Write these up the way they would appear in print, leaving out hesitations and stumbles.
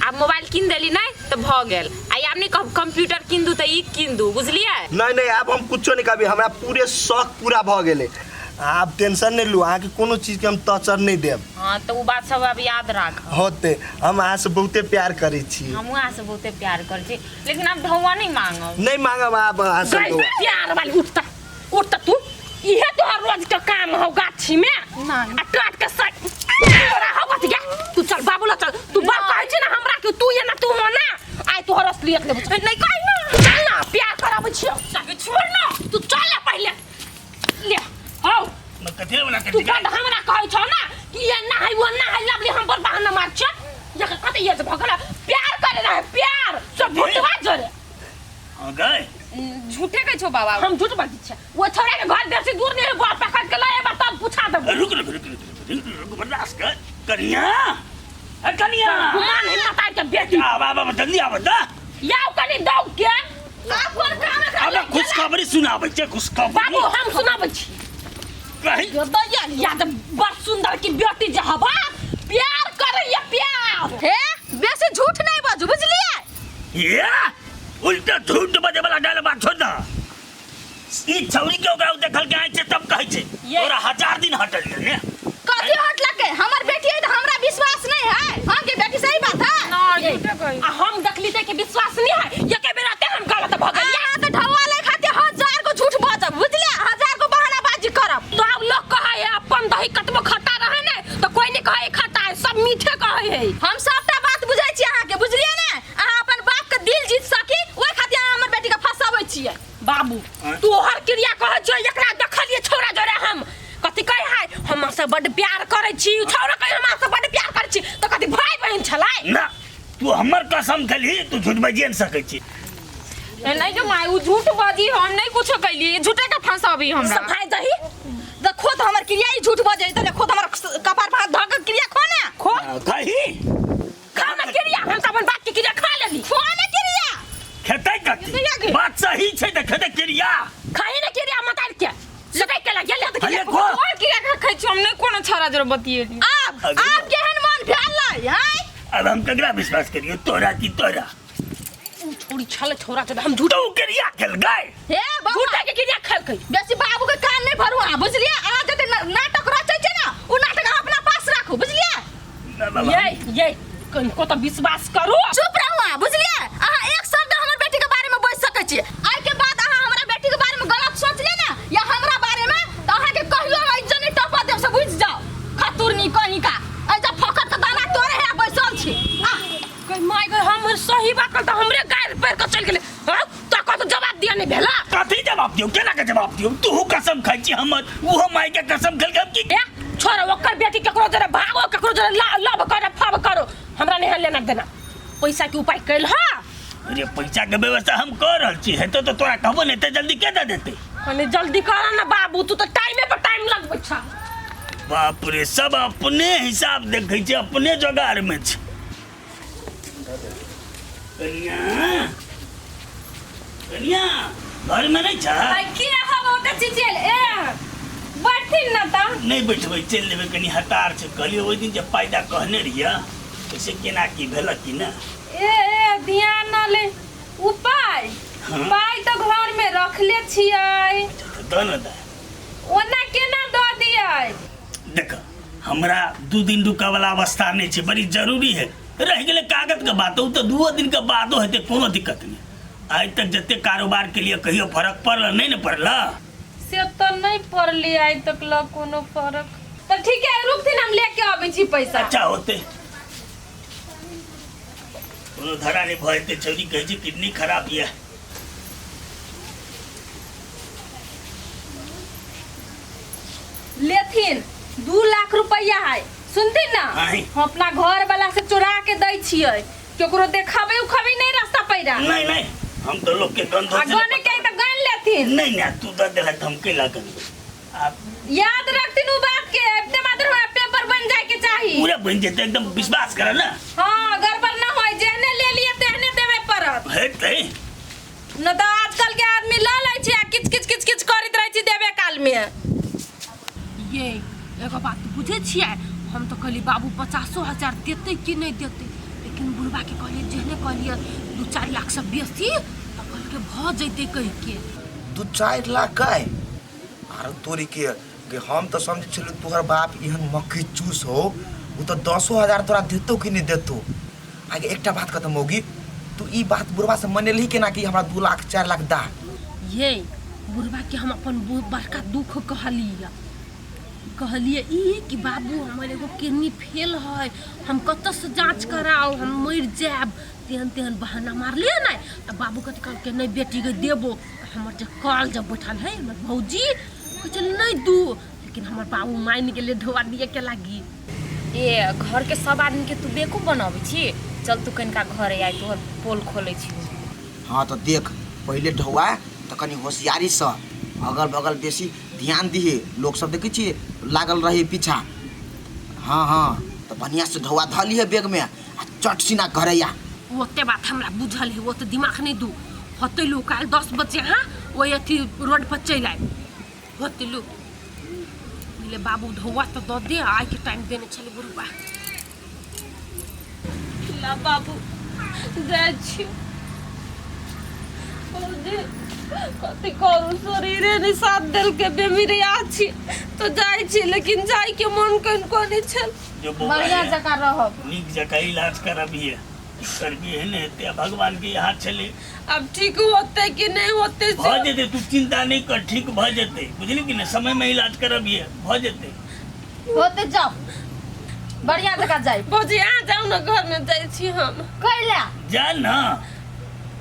आब मोबाइल कीन देली नहि तऽ भऽ गेल। आ आब नहि कहब कंप्यूटर कीन दू तऽ ई कीन दू, बुझलियै? नहीं नहीं, आब हम कुछो नहीं कहबी, हमरा पूरे शौक पूरा भऽ गेलै। आब टेंशन नहीं लू, अहाँके कोनो चीजके हम टॉर्चर नहीं देब। हाँ तऽ ओ बात सब आब याद राख। होते, हम अहाँ से बहुते प्यार करै छी। हमहूँ अहाँ से बहुते प्यार करै छी, लेकिन आब ढौआ नहीं मांगब। नहीं मांगब आब अहाँ से गई ढौआ। प्यार वाली, उठता उठता तू, इहे तोहर रोज के काम हौ गाछी में। नहीं। आ टाट के साथ तोरा हौ कथी गे? तू चल बाबू ला चल, तू बाप कहै छी ना हमरा कि तू ये ना तू हो ना, आइ तोहर असलियत लेबो। नहीं कहि ना, चल ना प्यार कराबै छियौ। चल छोड़ ना, तू चल ना पहिले ले हौ। कथी बना तू बड हमरा कहै छौ ना कि ये ना है वो ना है, लवली हम पर बहाना मार छ। ये कते ये भगला प्यार करे रहे प्यार सब भुटवा जरे। हां गए। झूठे कहै छौ बाबा। हम झूठ बाजै छियै? वो छोरा के घर बेसी दूर नहीं है, बाप पकड़ के लाए तब पूछा देबो। रुक रुक रुक रुक रुक रुक, बर्दाश्त कर कनिया, ए कनिया। गुमान हिम्मत आइ के बेटी। आब आब आब जल्दी आब दा। याओ कनी दौड़ के आप कोन काम है? अब खुशखबरी सुनाबै छै, खुशखबरी। बाबू हम सुनाबै छी। कही। दैया याद बड़ सुंदर की बेटी जे हवा प्यार करैया प्यार। हे बेसी झूठ नहीं बाजू, बुझलियै? ये उल्टा झूठ बजे वाला डायल बात छोड़ दा। ई छौरी के ओकरा देखल के आइ छै तब कहै छै। ये। तोरा 1000 दिन हटल छै ने। कथी हटलक के? हमर बेटी है तो हमरा विश्वास नहीं है। हम के बेटी सही बात है। ना झूठे कहै। आ हम देखली ते के विश्वास नहीं है, एके बेरा ते हम गलत भ गेलियै। अहाँ तो ढौआ ले खातिर 1000 को झूठ बाजब, बुझलियै? 1000 को बहानाबाजी करब। तो आब लोग कहै है अपन दही कतबो खट्टा रहे ने तो कोई नहीं कहै खट्टा है, सब मीठे कहै है। हम सबटा बात बुझै छी अहाँके, बुझलियै ने? अहाँ अपन बाप के दिल जीत सकी ओहि खातिर अहाँ हमर बेटी के फंसाबै छियै। बाबू तोहर क्रिया कहै छियै, एकरा देखलियै छौड़ा जोरे हम कथी कहै है, हमरा से बड प्यार करै छी। छौड़ा कहै हमरा से बड प्यार करै छी, तऽ कथी भाई बहिन छलै? ना तू हमर कसम खेलही, तू झूठ बजिए नहीं सकै छी। ए, नहीं जो माय उ झूठ बाजी, हम नहीं कुछो कैली, झूठे के फंसाबी हमरा। सफाई दही। देखो तो हमर क्रिया ही झूठ बजै त देखो तो हमर कपार पर हाथ धऽ के क्रिया खो ना। खो। हाँ, कही। खा ना क्रिया, हम तऽ अपन बाप के क्रिया खा लेली। खो ना क्रिया। खेतै कथी? क्रिया के। बात सही छै तऽ खेतै क्रिया। खाही ना क्रिया मतार के। लटक के लग गेल तऽ अरे क्रिया। खो। और क्रिया के खाइ छी हम, नहीं कोनो छौड़ा जरे बतियेली। आब आब केहन मन भेल है? अब हम ककरा विश्वास करियो, तोरा की तोरा? उ छोड़ी छल छोरा के हम झूठ तू क्रिया खेल गए। हे बाबू झूठे के क्रिया खेल के। बेसी बाबू के कान नहीं भरू अहाँ, बुझलियै? अहाँ जते नाटक रचै छै ना उ नाटक अहाँ अपना पास राखू, बुझलियै? ना बाबा। ये ये कनको तो विश्वास करू। चुप रहू अहाँ, बुझलियै? अहाँ एक शब्द हमर बेटी के बारे में बोल सकै छी। आइ के बाद अहाँ हमरा बेटी के बारे में गलत सोचले ना या हमरा बारे में, त अहाँ के कहियो हम इज्जत नहीं टपा देब, से बुझ जाओ। खतुरनी कहीं का ऐसा फकत के दाना तोड़े है बैसल छी। आ गई my गई, हम सही बात कर त हमरे गायर पैर के चल गेलै। हां त कत जवाब दिया नहीं भेला? कथी जवाब दियौ, केना के जवाब दियौ? तू कसम खाइ छी हमर, उहो माय के कसम खेलकै, हम की? ए छोड़, ओकर बेटी केकरो जरे भागो, केकरो जरे लव करो फब करो, हमरा नहीं लेना देना। पैसा के उपाय कैल हा? अरे पैसा के व्यवस्था हम कर रहल छी, हेतौ तो तोरा कहबो नहीं ते जल्दी के दे देते। कनी जल्दी कर ना बाबू, तू तो टाइमे पर टाइम लगबै छ। बाप रे, सब अपने हिसाब देखै छै, अपने जोगार में छै। कनिया, कनिया, घर में नहीं छा? के हम ओते चिचेल ए बैठथिन ना त। नहीं बैठबै, चलि देबै, कनी हतार छै। कहलियै ओहि दिन जे फायदा कहने रहियै, से केना की भेलक कि ना? ए ए ध्यान न ले उपाय। हाँ? पाइ तऽ घर में रखले छियै। अच्छा, तऽ दऽ ने दे। ओना केना दऽ दियै? देख, हमरा 2 दिन रुकै वाला अवस्था नहीं छै, बड़ी जरूरी है। रहि गेलै कागज के बात, ओ तऽ 2 दिन के बादो हेतै, कोनो दिक्कत नहीं। आइ तक जते कारोबार के लिए कहियो फर्क पड़ल नहीं ने पड़ल? से तऽ नहीं पड़ली आइ तक ल कोनो फर्क। तऽ ठीक है, रुकथिन, हम लेके अबै छी पैसा। अच्छा होते, कोनो धरा नहीं भऽ जेतै। छौरी कहै छै किडनी खराब यऽ। लेथिन 2 लाख रुपया है, सुनथिन ना? आँय। हम अपना घर वाला से चोरा के दै छियै, केकरो देखाबै उखाबै नहीं रास्ता पैरा। नहीं नहीं, हम तो लोग के गंध आ गने के तऽ गन लेथिन। नहीं नहीं, तू दऽ देलक तऽ हम कैला गनबै? आप याद रखथिन उ बात के, एते मात्र हमरा पेपर बन जाय के चाही। पूरा बन जेतै, एकदम विश्वास कर ना। हाँ, गड़बड़ ना होय, जेहने ले लिए तेहने देबे पड़त। हेतै न तऽ आजकल के आदमी लऽ लै छै आ किच किच किच किच करैत रहै छै देबे काल में। ये एगो बात बुझै छियै, हम तऽ कहली बाबू 50,000 देतै कि नहि देतै, लेकिन लेकिन बुढ़बा के कहलिए जेहने कहलिए 2-4 लाख से बेसी तऽ कहलकै भऽ जैतै कहि के। 2-4 लाख काय आर तोरी के के हम तऽ समझै छलहुँ तोहर बाप एहन मक्खी चूस हो, ओ तऽ 10,000 तोरा देतो कि नहि देतो। आगे एकटा बात कहतौ मौगी, तू ई बात बुढ़बा से मनेलही केना कि हमरा 2 लाख 4 लाख दा? ये बुढ़बा के हम अपन बड़का दुख कहलिए, कहलिए ई कि बाबू हमर एगो किडनी फेल है, हम कतऽ से जांच कराउ, हम मरि जायब, तेहन तेहन बहाना मारलिए ने। तऽ बाबू कथी कहलकै, नहि बेटी के देबो। हमर जे कल जब बैठल है हमर भौजी कहै छै नहि दू, लेकिन हमर बाबू मानि गेलै ढोआ दिए के लागी। ए घर के सब आदमी के तू बेवकूफ बनाबै छी, चल तू कनिका घरे आइ तोहर पोल खोलै छी। हाँ तो देख पहिले ढौआ तऽ कनि होशियारीसँ अगल बगल बेसी ध्यान दिहे, लोक सब देखै छियै लागल रहे पीछा। हाँ हाँ तऽ बढ़िआँ से ढौआ धऽ लिहे बैगमे आ चट सिना घरे आ। ओते बात हमरा बुझल है, ओते दिमाग नहि दू। होतै लू काल्हि 10 बजे अहाँ ओहि अथी रोड पर चलि आयब। होतै लू पहिले बाबू ढौआ तऽ दऽ दे, आइके टाइम देने छलै बुढ़बा। ला बाबू जाइ छी भौजी, कथी करू, शरीरे नहि साथ देलकै, बेमिरिया छी तऽ जाइ छी, लेकिन जाइके मन कनिको नहि छल। जो बौआ बढ़िया है, जकाँ रहब, नीक जकाँ इलाज करबिहे, करबिहे ने हेतै, भगवान के हाथ छलै। आब ठीक होतै कि नहि होतै से भऽ जेतै, तू चिंता नहि कर, ठीक भऽ जेतै, बुझली कि नहि? समय में इलाज करबिहे, भऽ जेतै। होते जाओ, बढ़िया जकाँ जाय। भौजी अहाँ जाउ ने, घर में जाइ छी हम। कैला जा ना,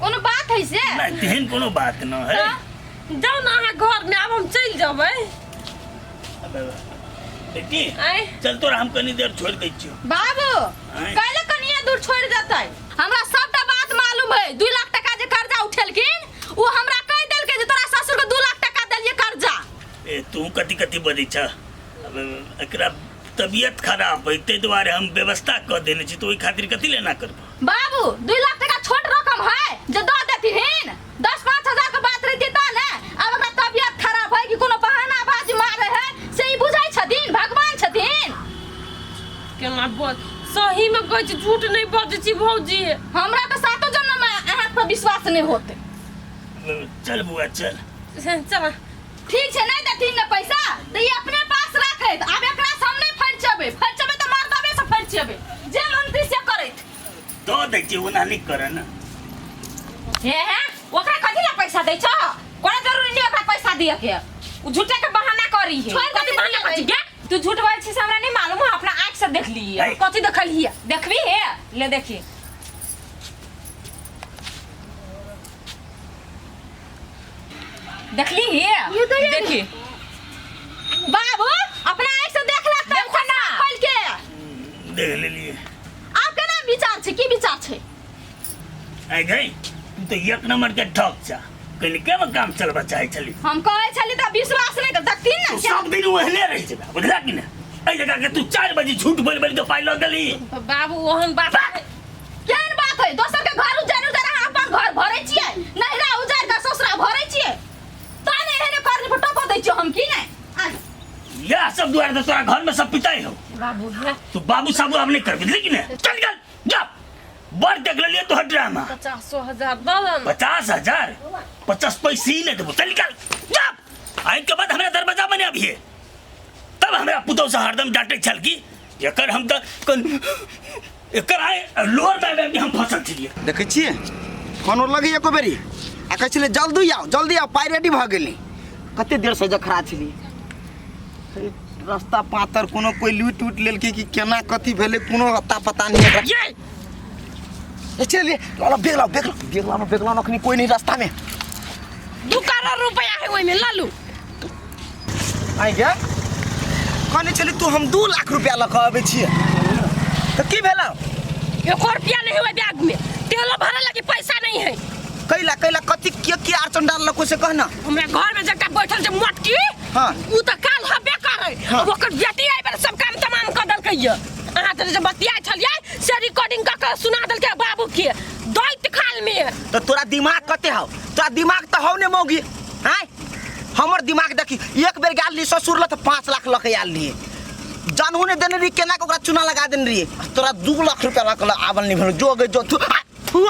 कोनो बात है से? नहि तेहन कोनो बात न है। जाउ ने अहाँ घर में, आब हम चलि जेबै। अबे, बेटी आँय चल तोरा हम कनी देर छोड़ि दै छियौ। बाबू आँय। कैला कनिया दूर छोड़ देतै? हमरा सबटा बात मालूम है। 2 लाख टका जे कर्जा उठेलखिन ओ हमरा कहि देलकै जे तोरा ससुर के 2 लाख टका देलियै कर्जा। ए तू कथी कथी बजै छह? अबे, एकरा तबियत खराब है ताहि दुआरे हम व्यवस्था कऽ देने छी, तऽ ओहि खातिर कथी लेना करबो? बाबू 2 लाख टका छोट रकम है जे दऽ देथिन, 10-5 हजार के बात रहती तऽ ने। आब ओकरा तबियत खराब है कि कोनो बहाना बाजी मारे है से ई बुझै छथिन? भगवान छथिन? केना बोल, सही में कहै छी, झूठ नहि बजै छी भौजी। हमरा तऽ सातो जन्म में अहाँ पर विश्वास नहि होते। चल बुआ चल। चल ठीक छै, नहि देथिन ने पैसा तऽ ई अपने पास राखैत। आब एकरा से हम नहि फरिचेबै, फरिचेबै तऽ मर्दबे से फरिचेबै, जे मन से करैत। दऽ दै छियै, ओना नहि करऽ ने। हे हे ओकरा कथी ला पैसा दै छह? कोनो जरूरी नहीं ओकरा पैसा दिए के, उ झूठे के बहाना करी है। छोड़ कथी दे बहाना दिए। करी गे? तू झूठ बोलै छी से हमरा नहीं मालूम है, अपना आँख से देख ली। है। कथी देखलिए? देखबी हे, ले देखी। देखली हे, ये तो ये- देखी बाबू अपना आँख से देख ले तब देखो ना। खोल के। देख लेलिए। आब केना विचार छै, की विचार छै? आइ गई तू तऽ एक नंबर के ठक छा, कनिके में काम चलबा चाहै छली। हम कहै छली तऽ विश्वास नहि कर, देखथिन ने। तू सब दिन ओहने रहि जेबा, बुझला कि नहि? एहि जगह के तू 4 बजे झूठ बोलि बोलि के पाइ लऽ गेली। बाबू ओहन बात केहन बात है? दोसर के घर उजाड़ि उजाड़ि अहाँ अपन घर भरै छियै, नैहरा उजाड़ि कऽ ससुरा भरै छियै, ता नहि एहने करनी पर टपा दै छियै हम की नहि? आइ। यह सब दुआरे तऽ तोरा घर में सब पिताई हो। बाबू हे तू बाबू साबू आब नहि कर, बुझली कि नहि? चल चल जा, बड़ देख लेलियै तोहर ड्रामा। 50,000 दऽ दे ने। 50,000 50 पैसे ही नहीं देबो, चल निकल जा। आइ के बाद हमरा दरवाजा में नहीं अबिहे। तब हमरा पुतहु से हरदम डांटै छल कि एकर हम तऽ एकर आइ लोअर बैग में हम फसल छलियै। देखै छियै फोन लगै एको बेरी आ कहै छलै जल्दी आउ जल्दी आउ, पाइ रेडी भऽ गेलै। कते देर से खड़ा छलियै, रास्ता पातर कोनो कोइ लूटि उटि लेलकै कि केना कथी भेलै कोनो अता पता नहि एकरा। ए चलिए, लाओ बैग लाओ बैग लाओ बैग लाओ बैग लाओ, अखनी कोई नहीं रास्ता में। 2 करोड़ रुपया है ओहिमे लऽ लू। आई गे कहने छली तू हम 2 लाख रुपया लऽ कऽ अबै छियै, तऽ की भेलौ? एको रुपया नहीं हुआ बैग में, तेलो भरे लगी पैसा नहीं है। कैला कैला कथी के के अड़चन डाललको से कह ना। हमरा घर में जकरा बैठल छै मोटकी, हाँ। उ तऽ काल हबे करे। हाँ। ओकर बेटी आइ बेर सब काम तमाम कऽ देलकै ये। अहाँ तऽ जे बतियाइ छलियै से रिकॉर्डिंग कऽ कऽ सुना देलकै बाबू के दैत खाल में। तऽ तोरा दिमाग कते हौ? तोरा दिमाग तऽ हौ ने मौगी। आँय हमर दिमाग देखी, एक बेर गेल रही ससुर लग तऽ 5 लाख लऽ के आयल रही। जानहु नहीं देने रही केना के ओकरा चूना लगा देने रही। तोरा 2 लाख रुपया लग आबल नहीं भेलो जो गे जो थू आ, थू।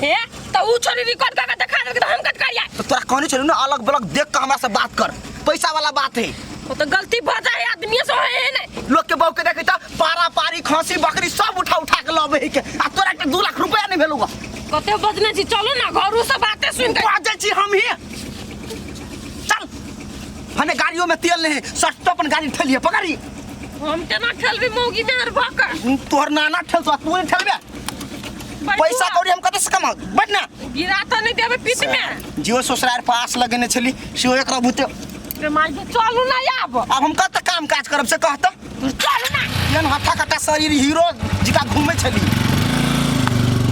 हे त उ छोरी रिकॉर्ड कर के देखा देलकै त हम कत करिया। तो तोरा कहने छलू ना अलग बलग देख के हमरा से बात कर, पैसा वाला बात है। वो तो गलती भ जाए आदमी से है नहीं। लोग के बहू के देखे त पारा पारी खसी बकरी सब उठा उठा के लबे है के, आ तोरा के 2 लाख रुपया नहीं भेलू। कते बजने छी चलू ना घरू से बातें सुन के बाजै छी हम ही। चल हने गाड़ियों में तेल नहीं, सट्टो अपन गाड़ी ठेलिए पकड़ी। हम केना ठेलबी मौगी में आर भक तोहर नाना ठेलतो तू नहीं ठेलबे। पैसा कौड़ी हम कतऽ से कमाउ, बैठ ना। गिरा त नहीं देबे पीठ में। जियो ससुरार पास लगेने छली सेहो एकरा भूते। रे माय के चलू ना आब। अब हम कतऽ काम काज करब से कहत। चलू ना। एहन हट्ठा कट्टा शरीर हीरो जिका घूमे छली।